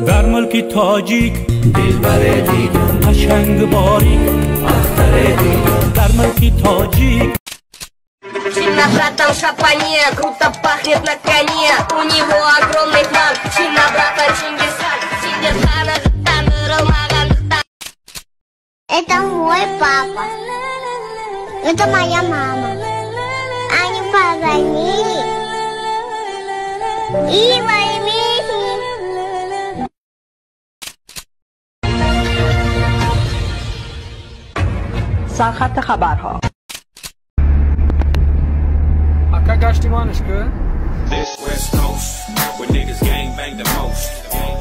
Дар мулки тоҷик дилбаре дидам, қашанг борик ахтаре дидам. Дар мулки тоҷик. Чина братан шапане, круто пахнет на коне. У него огромный план. Чина братан Чингисхан, Чингисхана. Это мой папа. Это моя мама. Они позвонили и вместе. سرخط خبرها. This West Coast, where niggas gang bang the most.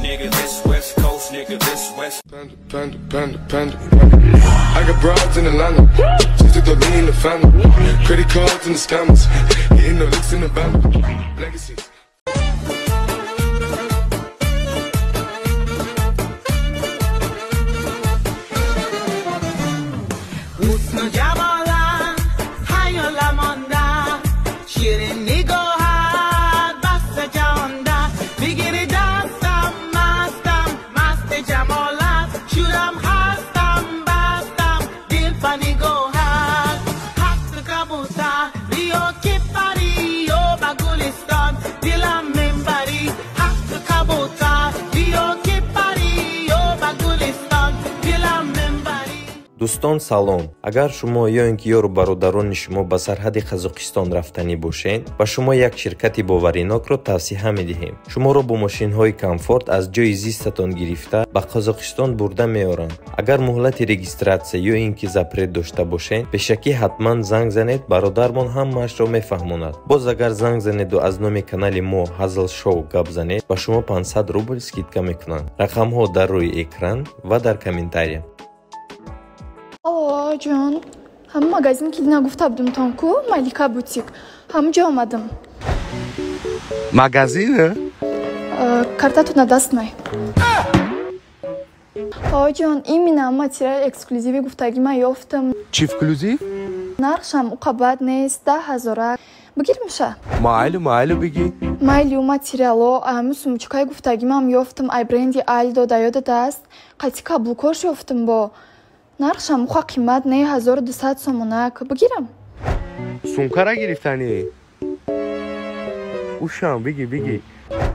Nigga, this West Coast, nigga, this West. Panda, panda, panda, panda. I got broads in Atlanta. Just took the lean in the family. Credit cards and the scammers. Hitting the licks in the van. Legacies. Дӯстон, салом. Агар шумо ё ин ки ёру бародарони шумо ба сарҳади Қазоқистон рафтанӣ бошед, ба шумо як ширкати боваринокро тавсиҳа медиҳем. Шуморо бо мошинҳои комфорт аз ҷои зистатон гирифта ба Қазоқистон бурда меоранд. Агар муҳлати регистратсия ё ин ки запрет дошта бошед, пешакӣ ҳатман занг занед, бародармон ҳамаашро мефаҳмонад. Боз агар занг занеду аз номи канали мо Ҳазл Шоу гап занед, ба шумо 500 рубл скидка мекунанд. Рақамҳо дар рӯи экран ва дар комментария. Алло, ҷон. Ҳамун магазин ки нагуфта будумтон ку, Малика бутик. Ҳамун ҷо омадам. Магазин? Картатона даст май. Ҷон, именно материал эксклюзиви гуфтагӣ ман ёфтам. Чӣ эксклюзив? Нархшам уқабат нест, 10 000. Бигирмша? Майлу, майлу, бигӣ. Майлю материало, ҳамун сумочкаи гуфтагӣ ман ёфтам, ай бренди Альдо да ёдат аст. Қати каблукош ёфтам бо. Нархшам уқа қимат не, 1200 сомонак. Бигирам? Сумкара гирифтанӣ? Ушам, бигӣ, бигӣ.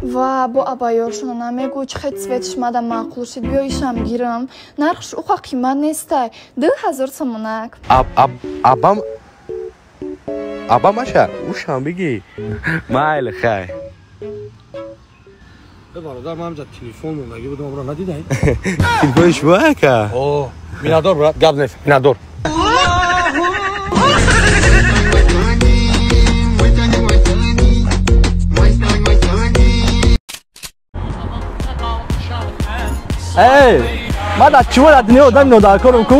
Ва бо абайёршона намегӯ, чӣ хел цветш мада маъқул шид, биё ишам гирам. Нархш уқа қимат нестай, 2000 сомонак. Абам абамаша ушам бигӣ. Майли, хай. Бародар, ман ҳамҷа телефон мондагӣ будам, амро надидай? Телефони шумо, ака? О, миннатдор, брат, гап нест, миннатдор. Эй, ман дар чиво дар дунё одами нодаркорам ку,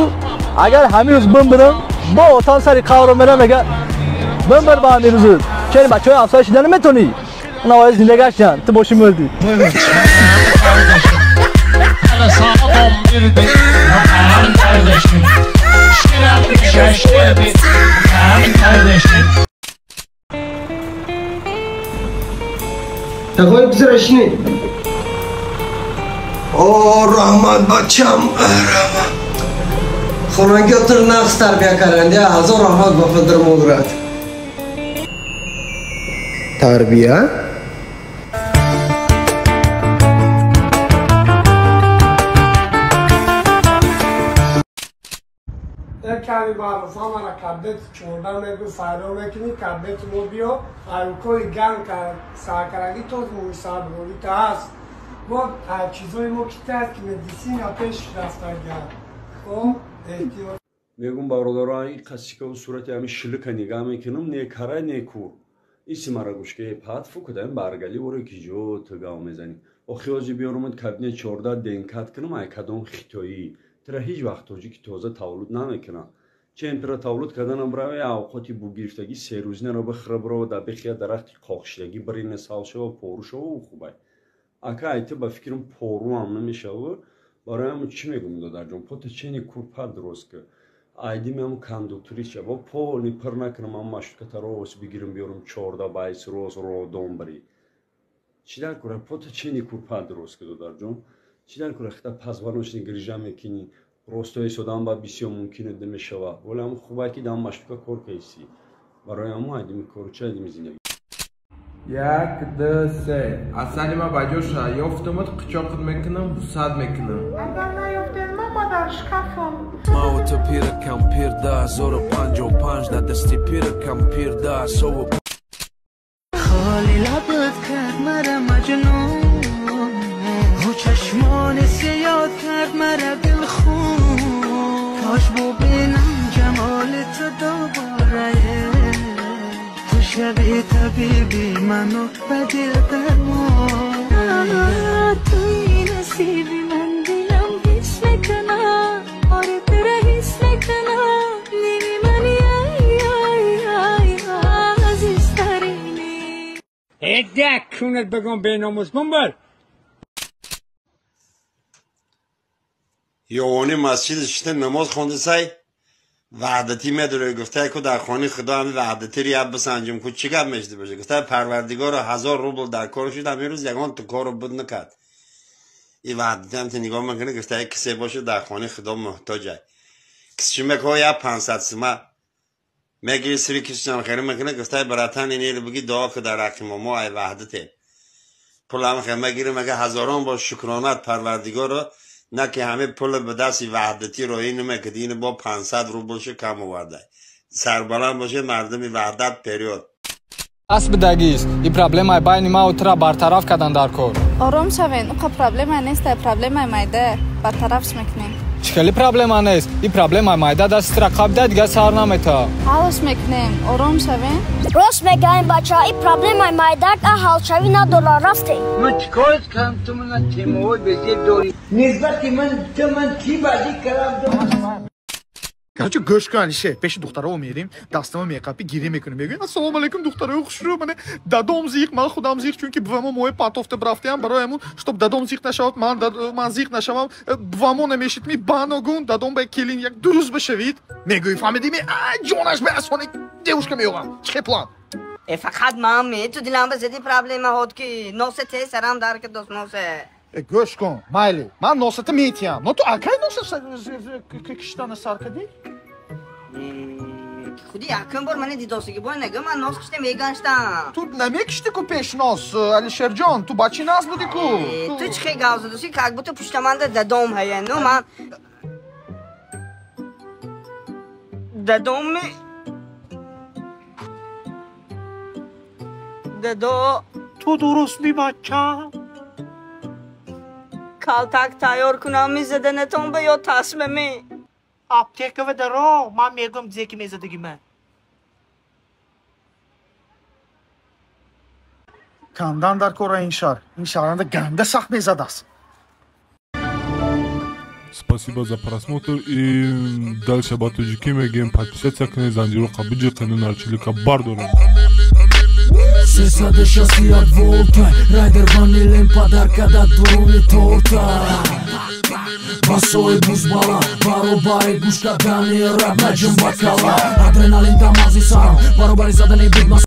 агар ҳамин рӯз бимбирам, бо отам сари қаврам мерам, мега бимбир ба ҳамин рӯзу. Чери бачаҳои ҳамсоя шида наметонӣ? Навои зинда гаштан, ту боши мурдӣ. Такой гузарашни. О, раҳмат, бачам, раҳмат. Хонагиотр нағз тарбия карданд, ҳазор раҳмат ба падар модарат. Тарбия? Ками маъруфа мара кабинети 14 мегӯ, файро мекунӣ, кабинети мо биё, аюкои гарм саркарагӣ тоз мӯйсарбурита ҳаст. Мо чизои мо ки таст, ки медисина пеш рафтагиам. О, эҳтиёт. Мегум, бародарон, ин қасикаву сурати ҳами шилика нигаҳ мекунам, не кара, не кур. Иси мара гӯшка пат фукудаем баргали оре ки ҷо ту гав мезанӣ. Охи ҳози биёрумад кабинет 14 денкат кунам, ай кадом хитоӣ. Тира ҳеҷ вақт тоҷики тоза тавлуд намекунам. Чемпира тавлуд карданам браве авқоти бугирифтагӣ серӯзинаро бихӯра бирова дар бихия дарахти қоқшидагӣ бирина сал шава, пору шава, хубай. Ака ай ту ба фикрам поруам намешава. Барои ҳамун чӣ мегӯм, додарҷон, пота чени курпа дуруст ки. Айдими ҳамун кондуктори шава, полни пир накунам, ҳамун маршрутката рост бигирам биёрам 14 байс рост родом бирӣ. Чӣ дар кора пота чени курпа дуруст ки, додарҷон? Чӣ дар кора хита пазварошни грижа мекунӣ? Ростои содан ба бисёр мумкин намешава. Вале ҳам хубае ки дам маштука кор кайсӣ. Барои ҳамо айдими корча, айдими зиндагӣ. Як, ду, се. Асали ма ба ҷоша ёфтамад, қичоқат мекунам, бусад мекунам. Агар наёфтед, ма дар шкафам. Маото пира кампир 2055 дар дасти пира кампир да сову. Холи лабат кард мара маҷнун, ӯ чашмони сиёҳ кард мара дилхун. Кош бубинам ҷамоли ту дубора, ту шаби табиби ману ба дил дармон. Туи насиби ман, дилам ҳис мекунам, ори тура ҳис мекунам. Дили мани, ай ай ай, азизтарини. Эдак кунат бигом, беномус, бумбар. Ёвони масҷид шита намоз хондисай, ваҳдатӣ медорӣ. Гуфтае ку дар хони худо ҳами ваҳдатиро як бисанҷим ку, чӣ гап мешида боша. Гуфтае парвардигоро 1000 рубл дар кор шуд, ҳамин рӯз ягон ту кору буд накард. И ваҳдатӣ ҳам нигоҳ мекунӣ, гуфтае кисе боша дар хони худо муҳтоҷай. Кисчи мекоҳ як 500 сима мегири, сири кисчам хеле мекунӣ. Гуфтае братан, инеро биги, дуо ку дар ҳаққи мо, мо ай ваҳдате. Пулам хел мегири, мега ҳазорон бор шукронат парвардигоро, на ки ҳамаи пул ба дасти ваҳдатӣ роҳӣ намекард, ин бо 500 рублшо кам оварда. Сарбаланд боше мардуми ваҳдат, период. Асбидагист и проблемаи байни ма тура бартараф кардан дар кор. Ором шавен, уқа проблема нест, проблемаи майда, бартарафш мекунем. Чӣ хеле проблема нест? И проблемаи майда дасти тура қабда, дигар сар намета. Ҳалш мекунем, ором шавен. Рост мегаем, бача, и проблемаи майдак а ҳалшавӣ надора, рафтем. Ман чӣ кор кардам, ту мана темаҳои безеб дорӣ. Нисбати ман ту ман чӣ бадӣ кардам? Короче, гӯш кун, Алишер, пеши духтарао мерим, дастамо меқапӣ, гирӣ мекунем, мегӯем: «Ассалому алайкум, духтараи хушрӯ, мане дадом зиқ, ман худам зиқ, чунки бувамо мои патофта брафтаям, барои ҳамун, чтоб дадом зиқ нашавад, ман зиқ нашавам, бувамо намешид ми баногун, дадом ба келин як дуруст бишавид», мегӯӣ, фаҳмидӣ ми? Ҷонаш ба асони девушка меёвам. Чӣ план? Э, фақат ман ме, ту дилам ба зади проблема ҳод ки носе те сарам дар ки дос носе. Гӯш кун, майли, ман носата метиҳам, но ту акай носа киштана сар кардӣ? Худи якум бор мани дидосиги бой нагӯ, ман нос кишта мегаштам. Ту намекишти ку пеш нос, Алишерҷон, ту бачи наз буди ку. Ту чӣ хел гап задуси, как будто пуштаманда дадом ҳая. Ну ман дадоми дадо. Ту дуруст ми, бача? Калтак тайёр кунам, мезаданатон ба ё тасмами? Аптекава даро, ман мегӯям, зеки мезадагӣ ман. Кандан дар кора ин шаҳр. Ин шаҳранда ганда сахт мезадааст. Спасибо за просмотр и дальше ба тоҷикӣ мегӯем: подписаться кунед, занҷироқа биҷиқену нарчилика бардорем. 361 волта райдер ванилем падарка дар дуруни торта. Басои бузбала баробари гӯш кардани раб наҷум ба кала, адреналин дар мағзи сарам баробари задани бигма.